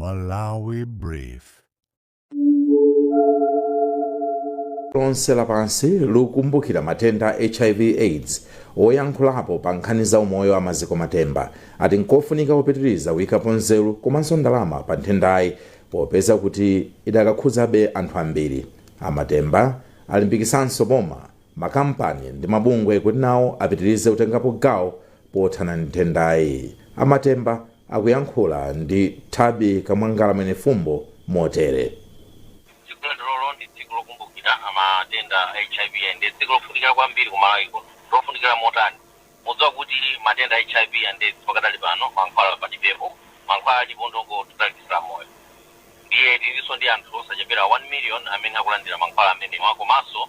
Malawi Brief. Lonse lapansi likukumbukira matenda a HIV AIDS. Woyankhulapo pa nkhani za umoyo a Maziko Matemba ati nkofunika kupitiriza kuyikapo nzeru komanso ndalama pa nthendayi, popeza kuti idakakhudzabe anthu ambiri. A Matemba alimbikisanso boma, makampani ndi mabungwe kuti nawo apitirize kutengapo gawo pothana ndi nthendayi. A Matemba akuyankhula ndi Thabi Kamwangala Mwenefumbo motere. Tsiku la lerolo ndi tsiku lokumbukira matenda a HIV. Ndi tsiku lofunikira kwambiri ku Malawi kuno. Lofunikira motani? Mudziwa kuti matenda a HIV and AIDS pakadali pano mankhwala palibepo. Mankhwala alipo ndongotalikisira moyo. Ndiye tilinso ndi anthu osachepera 1 million amene akulandira mankhwala amenewa, komanso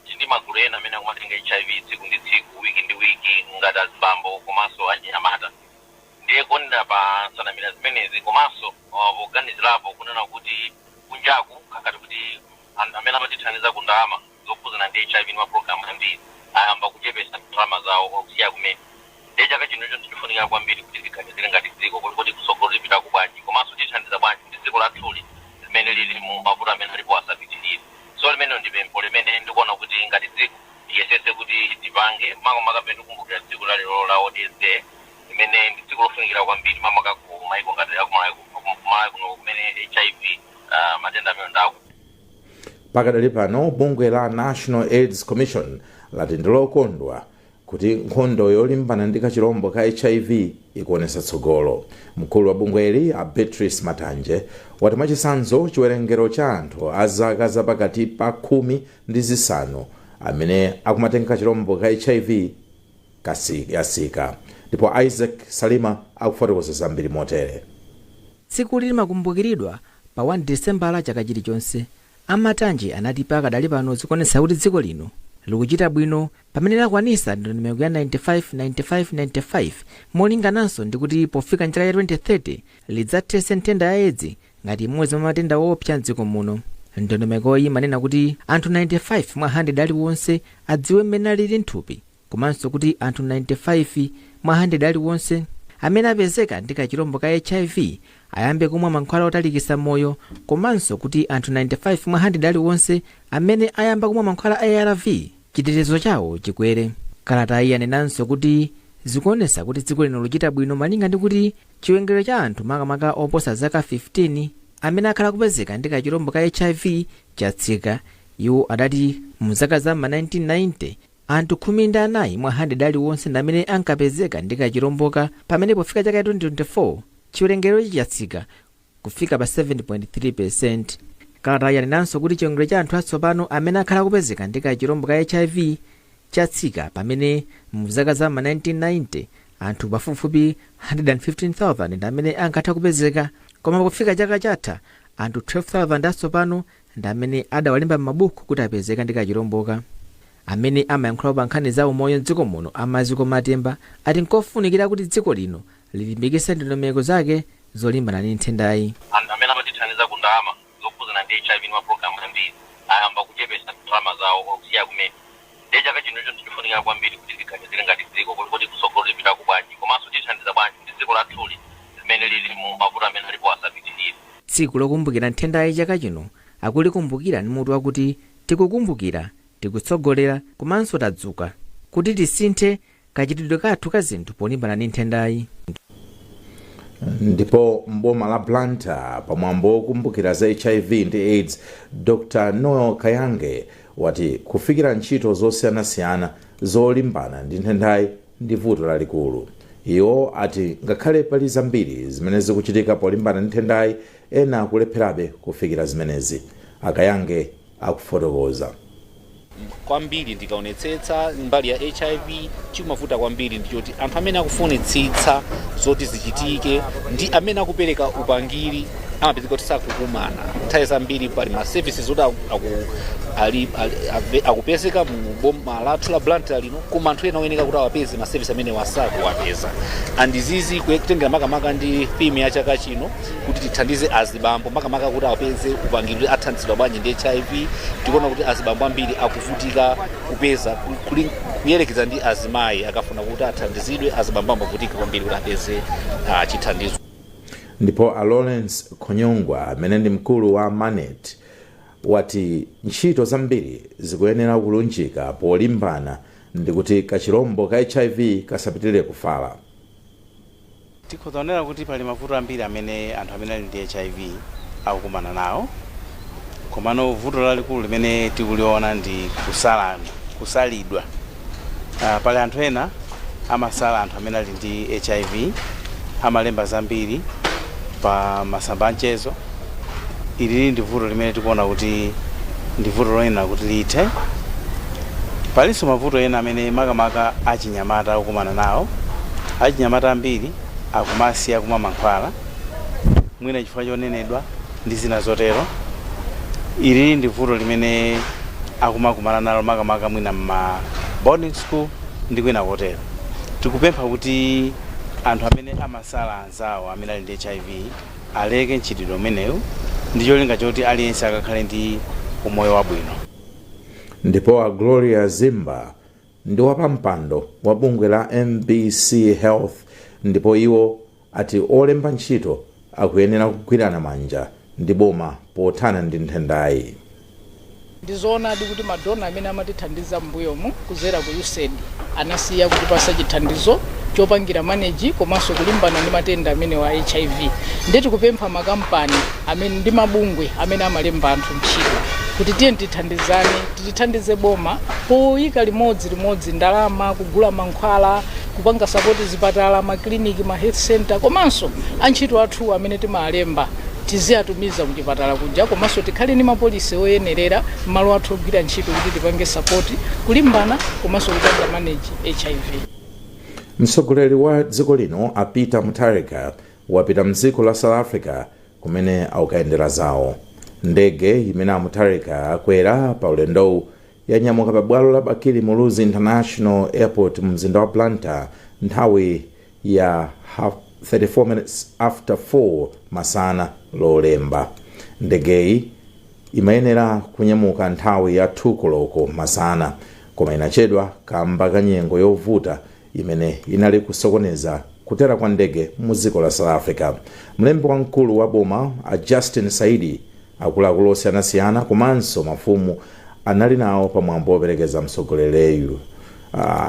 tili ndi magulu ena amene akumatenga HIV tsiku ndi tsiku, wiki ndi wiki, ngati azibambo komanso achinyamata. Ndiye kuonera pa nsanamira zimenezi komanso poganizirapo kunena kuti kunjaku kakati kuti anthu amene amatithandiza ku ndalama zokhuzana ndi HIV ndi mapulogalamu ambiri ayamba kuchepesa ndalama zawo okusiya kumene, ndiye chaka chinocho ndichofunikira kwambiri kuti tiganizire ngati dziko kuti kutsogolo tipitako bwanji, komanso tithandiza bwanji kuti dziko lathuli limene lili mu mavuto amene alipo asapitirire. So limene ndi pempho limene ndikuona kuti ngati dziko tiyesese kuti tipange, makamaka pamene tikumbukira tsiku la lero la World AIDS Day, limene ndi tsiku lofunikira kwambiri, makamaka ku maiko ngati akumalawi kuno kumene HIV, matenda amene ndaku Pakadali pano, bungwe la National AIDS Commission lati ndilokondwa kuti nkhondo yolimbana ndi kachirombo ka HIV ikuonetsa tsogolo. Mkulu wa bungweli, a Beatrice Matanje, wati mwachitsanzo chiwerengero cha anthu a zaka zapakati pa 15 amene akumatenga kachirombo ka HIV yasika. Ndipo Isaac Salima akufotokoza zambiri motere. Tsiku limakumbukiridwa pa 1 Disembala chaka chilichonse. A Matanje anati pakadali pano zikuonetsa kuti dziko lino likuchita bwino pamene lakwanisa ndondomeko ya 95 95 95, molingananso ndi kuti pofika mchaka cha 2030 lidzathetse nthenda ya Edzi ngati imodzi mwa matenda woopsa mdziko muno. Ndondomekoyi imanena kuti anthu 95 mwa 100 aliwonse adziwe mmene alili mthupi, komanso kuti anthu 95 mwa 100 aliwonse amene apezeka ndi kachirombo ka HIV ayambe kumwa mankhwala otalikitsa moyo, komanso kuti anthu 95 mwa 100 aliwonse amene ayamba kumwa mankhwala a ARV chitetezo chawo chikwere. Kalatayi yanenanso kuti zikuonetsa kuti dziko lino likuchita bwino malinga ndi kuti chiwerengero cha anthu, makamaka oposa zaka 15, amene akhala kupezeka ndi kachirombo ka HIV chatsika. Iwo adati mu zaka za ma 1990 anthu 14 mwa 100 aliwonse ndi amene ankapezeka ndi kachiromboka, pamene pofika chaka cha 2024 chiwerengerochi chatsika kufika pa 7.3. Kalata yanenanso kuti chiwerengero cha anthu atsopano amene akhala kupezeka ndi kachirombo ka HIV chatsika, pamene mu zaka za ma 1990 anthu pafupifupi 115,000 ndi amene ankatha kupezeka, koma pofika chaka chatha anthu 12,000 atsopano ndi amene adawalemba m'mabuku kuti apezeka ndi kachiromboka. Amene amayankhulapo pa nkhani za umoyo mdziko muno, a Maziko Matemba, ati nkofunikira kuti dziko lino lilimbikitse ndondomeko zake zolimbana ndi nthendayi. Anthu amene amatithandiza ku ndalama zokhuzana ndi HIV ndi mapulogalamu ambiri ayamba kuchepesa ndalama zawo okusiya kumene, ndiye chaka chinocho ndichofunikira kwambiri kuti tiganizire ngati dziko kuti kutsogolo tipitako bwanji, komanso tithandiza bwanji kuti dziko lathuli limene lili mu mavuto amene alipo asapitirire. Tsiku lokumbukira nthendayi chaka chino akulikumbukira ndi mutu wakuti "Tikukumbukira, tikutsogolera komanso tadzuka kuti tisinthe kachitidwe kathu ka zinthu polimbana ndi nthendayi." Ndipo mboma la Blantyre, pamwambo wokumbukira za HIV ndi AIDS, Dr Noel Kayange wati kufikira ntchito zosiyanasiyana zolimbana ndi nthendayi ndi vuto lalikulu. Iwo ati ngakhale pali zambiri zimene zikuchitika polimbana ndi nthendayi, ena akulepherabe kufikira zimenezi. A Kayange akufotokoza. Kwambiri ndikaonetsetsa mbali ya HIV, chimavuta kwambiri ndichoti anthu amene akufunitsitsa zoti zichitike ndi amene akupereka upangiri amapezeka kuti sakukumana. Nthawi zambiri pali ma services oti akupezeka mu boma lathu la Blantyre lino, koma anthu ena oyeneka kuti awapeze ma service amene wasakuwapeza. And izizi kutengera makamaka ndi theme ya chaka chino, kuti tithandize azibambo makamaka kuti apeze upangiri kuti athandizidwa bwanji ndi HIV. Tikuona kuti azibambo ambiri akuvutika kupeza kuyerekeza ndi azimayi. Akafuna kuti athandizidwe, azibambo amavutika kwambiri kuti apeze chithandizo. Ndipo a Lawrence Khonyongwa, amene ndi mkulu wa MANET, wati ntchito zambiri zikuyenera kulunjika polimbana ndikuti kachirombo ka HIV kasapitirire kufala. Tikhoza kunena kuti pali mavuto ambiri amene anthu amene ali ndi HIV akukumana nawo, komano vuto lalikulu limene tikuliona ndi kusalana, kusalidwa. Pali anthu ena amasala anthu amene ali ndi HIV, amalemba zambiri pa masamba amchezo. Ilili ndi vuto limene tikuona kuti ndi vuto loyenera kuti lithe. Palinso mavuto ena amene makamaka achinyamata akukumana nawo. Achinyamata ambiri akumasiya kumwa mankhwala, mwina chifukwa chonenedwa ndi zina zotero. Ilili ndi vuto limene akumakumana nalo makamaka mwina mma boarding school ndi kwina kotero. Tikupempha kuti anthu amene amasala anzawo amene ali ndi HIV aleke mchitidwe umenewu, ndi cholinga choti aliyense akakhale ndi umoyo wabwino. Ndipo a Gloria Zimba ndi wapampando wa bungwe la MBC Health, ndipo iwo ati olemba ntchito akuyenera kugwirana manja ndi boma pothana ndi nthendayi. Ndizoonadi kuti ma donor amene amatithandiza m'mbuyomu kuzera ku USAID anasiya kutipasa chithandizo chopangira manage komanso kulimbana ndi matenda amene wa HIV. Ndiye tikupempha makampani amene ndi mabungwe amene amalemba anthu ntchito kuti tiye tithandizane, tithandize boma poyika limodzi limodzi ndalama kugula mankhwala, kupanga support zipatala, makliniki, ma health center, komanso antchito athu amene timawalemba tiziyatumiza kuchipatala kuja, komanso tikhale ndi ma policy oyenerera malo athu ogwira ntchito kuti tipange support kulimbana komanso kupanga manage HIV. Mtsogoleri wa dziko lino a Peter Mutharika wapita mdziko la South Africa kumene akukayendera zawo. Ndege imene a Mutharika akwera pa ulendowu yanyamuka pa bwalo la Bakili Muluzi International Airport mu mzinda wa Blantyre nthawi ya 34 minutes after 4 masana Lolemba. Ndegeyi imayenera kunyamuka nthawi ya 2 koloko masana, koma inachedwa kamba ka nyengo yovuta imene inali kusokoneza kutera kwa ndege mu dziko la South Africa. Mlembi wamkulu wa boma a Justin Saidi, akuluakulu osiyanasiyana komanso mafumu anali nawo pamwambo woperekeza mtsogoleriyu.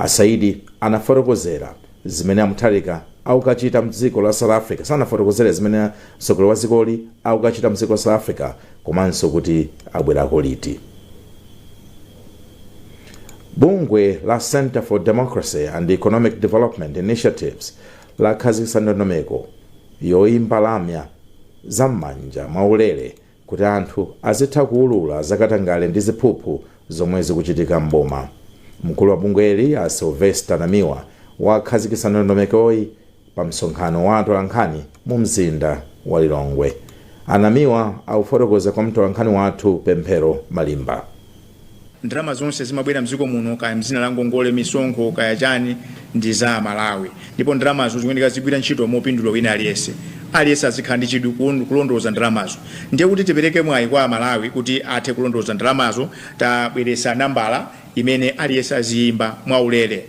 Saidi anafotokozera zimene a Mutharika akukachita mdziko la South Africa. Sanafotokozere zimene mtsogoleri wa dzikoli akukachita mdziko la South Africa komanso kuti abwerako liti. Bungwe la Center for Democracy and Economic Development Initiatives lakhazikitsa ndondomeko yoyimba lamya zam'manja mwaulere kuti anthu azitha kuwulula zakatangale ndi ziphuphu zomwe zikuchitika mboma. Mkulu wa bungweli a Sylvester Namiwa wakhazikitsa ndondomekoyi pa msonkhano wa atolankhani mu mzinda wa Lilongwe. Anamiwa akufotokoza kwa mtolankhani wathu Pemphero Malimba. Ndalama zonse zimabwera mdziko muno, kaya mzina la ngongole, misonkho, kaya chani, ndi za Malawi, ndipo ndalamazo zikuyeneka zigwira ntchito mopindula wina aliyense. Aliyense azikhala ndi chidwi kulondoloza ndalamazo. Ndiye kuti tipereke mwayi kwa Amalawi kuti athe kulondoloza ndalamazo, tabweretsa nambala imene aliyense aziyimba mwaulere,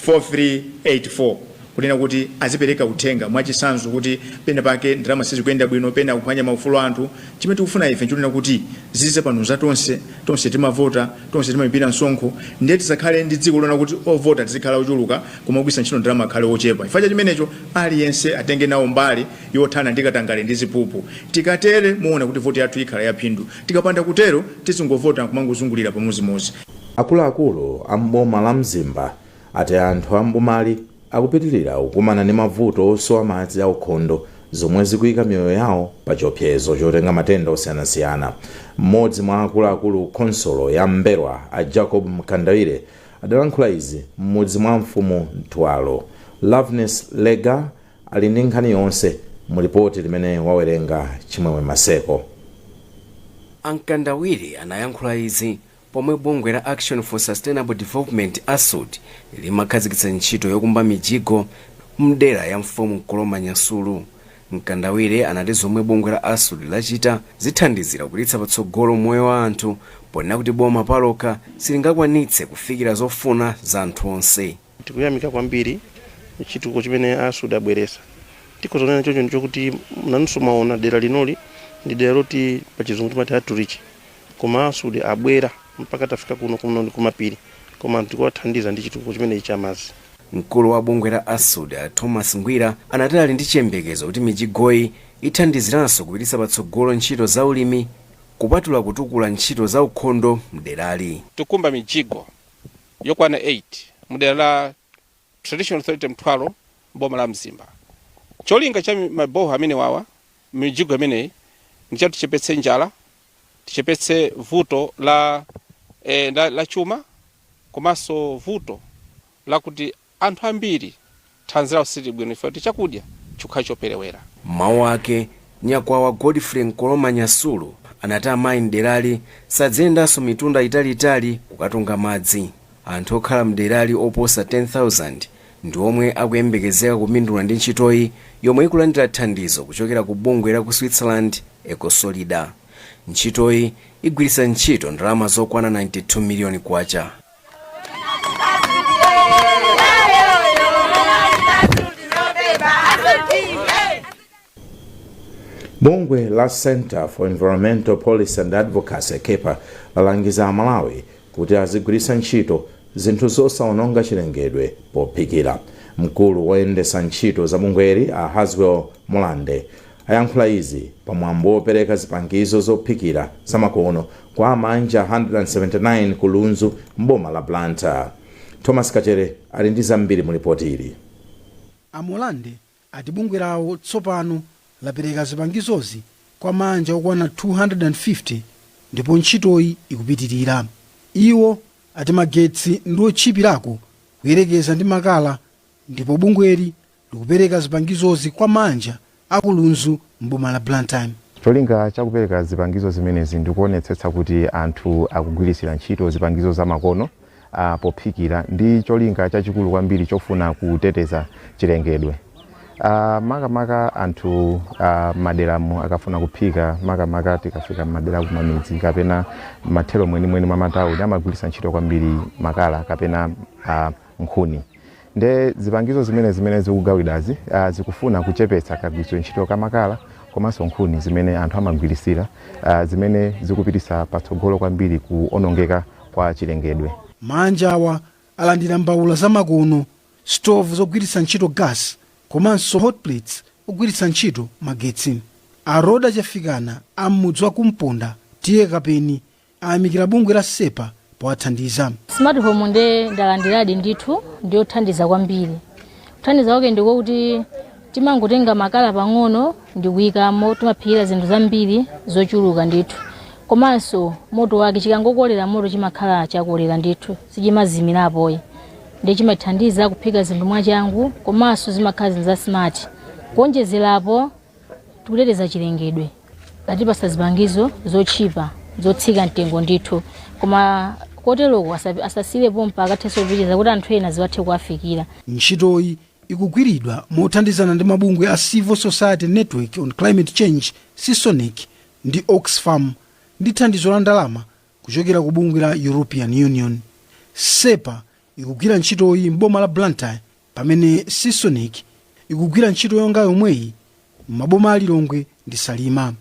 4384, kunena kuti azipereka uthenga, mwachitsanzo kuti pena pake ndalama sizikuyenda bwino, pena kuphwanya maufulu anthu. Chimene tikufuna ife nchonena kuti zize pano za tonse. Tonse timavota, tonse timalipira msonkho, ndiye tisakhale ndi dziko lona kuti ovota tizikhala ochuluka koma ogwiritsa ntchito ndalama akhale ochepa. Chifukwa cha chimenecho, aliyense atenge nawo mbali yothana ndi katangale ndi ziphuphu. Tikatere muona kuti voti yathu ikhala yaphindu. Tikapanda kutero, tizingovota kumangozungulira pamodzimodzi. Akuluakulu a mboma la Mzimba ati anthu a mbomali akupitirira kukumana ndi mavuto osowa madzi aukhondo, zomwe zikuyika miyoyo yawo pa chiopsezo chotenga matenda osiyanasiyana. Mmodzi mwa akuluakulu khonsolo ya M'mbelwa a Jacob Mkandawire adalankhula izi m'mudzi mwa mfumu Mthwalo. Loveness Lega ali ndi nkhani yonse mu ripoti limene wawerenga Chimwemwe Maseko. Amkandawire anayankhula izi pomwe bungwe la Action for Sustainable Development, ASUD, limakhazikitsa ntchito yokumba mijigo mdera ya mfumu Nkoloma Nyasulu. Mkandawire anati zomwe bungwe la ASUD lachita zithandizira kupititsa patsogolo moyo wa anthu, ponena kuti boma palokha silingakwanitse kufikira zofuna za anthu onse. Tikuyamika kwambiri chitukuko chimene ASUD abweretsa. Tikhoza kunena choncho ndichokuti nanunso mwaona dera linoli ndi dera loti pachizungu timati hard to reach, komanso kuti abwera mpaka tafika kuno kuno kumapiri, koma tikuwathandiza ndi chitukuko chimenechi cha madzi. Mkulu wa bungwe la ASUD Thomas Ngwira anati ali ndi chiyembekezo kuti mijigoyi ithandiziranso kupititsa patsogolo ntchito za ulimi, kupatula kutukula ntchito za ukhondo mderali. Tikumba mijigo yokwana 8 mudera la Traditional Authority Mthwalo, boma la Mzimba. Cholinga cha maboho amene wawa, mijigo imeneyi, ndichati tichepetse njala, tichepetse vuto la chuma, komanso vuto lakuti anthu ambiri thanzi lawo silili bwino ife kuti chakudya chikhala choperewera. Mawu ake, nyakwawa Godfrey Nkoloma Nyasulu anati amayi mderali sadzayendanso mitunda italiitali kukatunga madzi. Anthu okhala mderali oposa 10,000 ndi omwe akuyembekezeka kupindula ndi ntchitoyi, yomwe ikulandira thandizo kuchokera ku bungwe la ku Switzerland, Ecosolidar. Ntchitoyi igwiritsa ntchito ndalama zokwana 92 miliyoni kwacha. Bungwe la Center for Environmental Policy and Advocacy, CEPA, lalangiza Amalawi kuti azigwiritsa ntchito zinthu zosaononga chilengedwe pophikira. Mkulu woyendetsa ntchito za bungweli, a Haswell Mulande, ayankhula izi pamwambo wopereka zipangizo zophikira zamakono kwa mabanja 179 ku Lunzu, mboma la Blantyre. Thomas Kachere ali ndi zambiri mu ripoti ili. A Mulande ati bungwe lawo tsopano lapereka zipangizozi kwa mabanja okwana 250 ndipo ntchitoyi ikupitirira. Iwo ati magetsi ndi otchipirako kuyerekeza ndi makala ndipo bungweli likupereka zipangizozi kwa mabanja aku Lunzu m'boma la Blantyre. Cholinga chakupereka zipangizo zimenezi ndikuonetsetsa kuti anthu akugwiritsira ntchito zipangizo zamakono pophikira, ndi cholinga chachikulu kwambiri chofuna kuteteza chilengedwe. Makamaka anthu maderamu akafuna kuphika, makamaka tikafika madera kumamidzi kapena mathero mwenimweni mwa matawuni, amagwiritsa ntchito kwambiri makala kapena nkhuni. Nde zipangizo zimene zikugawidwazi zikufuna kuchepetsa kagwiritsidwe ntchito ka makala komanso nkhuni zimene anthu amagwiritsira, zimene zikupititsa patsogolo kwambiri kuonongeka kwa chilengedwe. Mabanja awa alandira mbawula zamakono, stove zogwiritsa ntchito gas komanso hot plates ogwiritsa ntchito magetsi. A Roda Chafikana a m'mudzi wa Kumponda, T/A Kapeni, ayamikira bungwe la SEPA powathandiza. Smart home nde ndalandiradi ndithu, ndiyothandiza kwambiri. Kuthandiza kwake ndiko kuti timangotenga makala pang'ono ndikuyikamo, timaphikira zinthu zambiri zochuluka ndithu. Komanso moto wake, chikangokolera moto chimakhala chakolera ndithu, sichimazimirapoyi, ndi chimathandiza kuphika zinthu mwachangu, komanso zimakhala zinthu za smart. Kuonjezerapo, tikuteteza chilengedwe. Atipasa zipangizo zotchipa, zotsika mtengo ndithu, koma koteroko asasire pompa, akathenso kupitiriza kuti anthu ena ziwathe kuwafikira. Ntchitoyi ikugwiridwa mothandizana ndi mabungwe a Civil Society Network on Climate Change, CISONECC, ndi Oxfam, ndi thandizo la ndalama kuchokera ku bungwe la European Union. SEPA ikugwira ntchitoyi m'boma la Blantyre, pamene CISONECC ikugwira ntchito yonga yomweyi m'maboma a Lilongwe ndi Salima.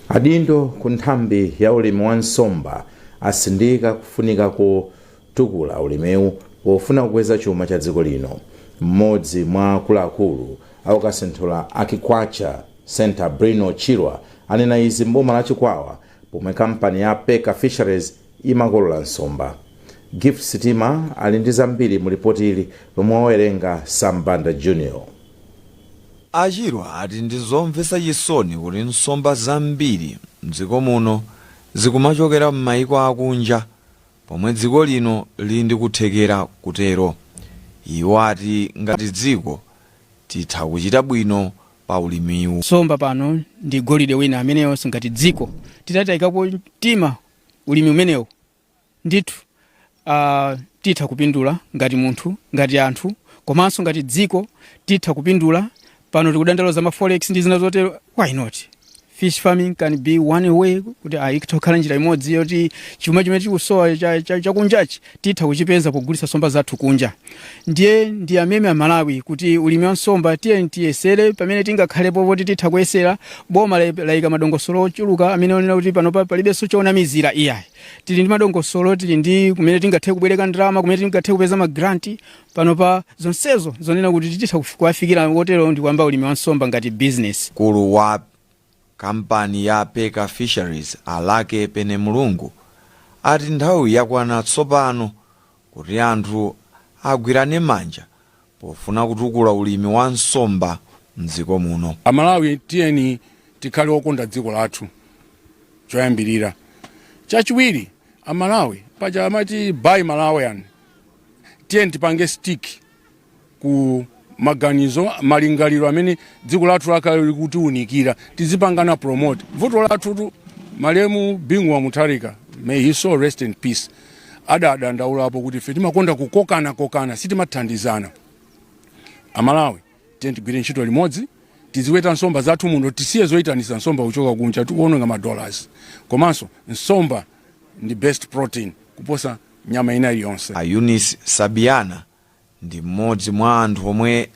Adindo ku nthambi ya ulimi wa nsomba asindika kufunika kotukula ulimiwu pofuna kukweza chuma cha dziko lino. Mmodzi mwa akuluakulu akukasinthula Aquaculture Center, Brino Chirwa, anena izi mboma la Chikwawa pomwe kampani ya Peka Fisheries imakolola nsomba. Gift Sitima ali ndi zambiri mu ripoti ili lomwe wawerenga Sambanda Junior. Achirwa ati ndi zomvetsa chisoni kuti nsomba zambiri mdziko muno zikumachokera m'mayiko akunja pomwe dziko lino lili ndi kuthekera kutero. Iwo ati ngati dziko titha kuchita bwino pa ulimiwu. Nsomba pano ndi golide wina ameneyonso. Ngati dziko titatayikapo mtima ulimi umenewu ndithu, titha kupindula ngati munthu, ngati anthu, komanso ngati dziko titha kupindula. Pano tikudandaula za ma forex ndi zina zotero, why not Fish farming can be one way kuti ikutha kukhala njira imodzi yoti chuma chimene tikusowa chakunjachi titha kuchipeza pogulitsa nsomba zathu kunja. Ndiye ndi ameme Amalawi kuti ulimi wa nsomba tiye tiyesere pamene tingakhalepo poti titha kuyesera. Boma layika madongosolo ochuluka amene onena kuti panopa palibenso chonamizira iyayi. Tili ndi madongosolo, tili ndi kumene tingathe kubwereka ndalama, kumene tingathe kupeza magranti. Panopa zonsezo zonena kuti titha kuwafikira wotero ndi kuyamba ulimi wa nsomba ngati business. Mkulu wa kampani ya Peka Fisheries, Alake Pene Mulungu, ati nthawi yakwana tsopano kuti anthu agwirane manja pofuna kutukula ulimi wa nsomba mdziko muno. Amalawi, tiyeni tikhale okonda dziko lathu choyambirira. Chachiwiri, Amalawi, paja amati "Buy Malawian", tiyeni tipange stick ku maganizo, malingaliro amene dziko lathu lakale likutiunikira, tizipangana promote. Vuto lathutu, malemu Bingu wa Mutharika, may his soul rest in peace, adadandaulapo kuti ife timakonda kukokana kokana, sitimathandizana. Amalawi, tiye tigwire ntchito limodzi, tiziweta nsomba zathu muno, tisiye zoyitanisa nsomba kuchoka kunja, tikuononga madollars. Komanso nsomba ndi best protein kuposa nyama ina iliyonse. A Eunice Sabiana ndi mmodzi mwa anthu omwe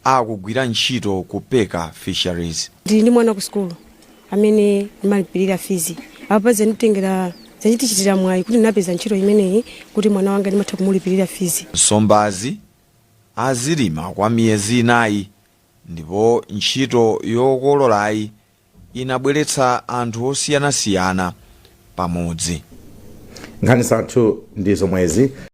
akugwira ntchito ku Peka Fisheries. Ndili ndi mwana ku sukulu amene ndimalipirira fees. Apa zanditengera, zandichitira mwayi kuti ndinapeza ntchito imeneyi kuti mwana wanga ndimatha kumulipirira fees. Nsombazi azilima kwa miyezi 4 ndipo ntchito yokololayi inabweretsa anthu osiyanasiyana pamodzi. Nkhani zathu ndi zomwezi.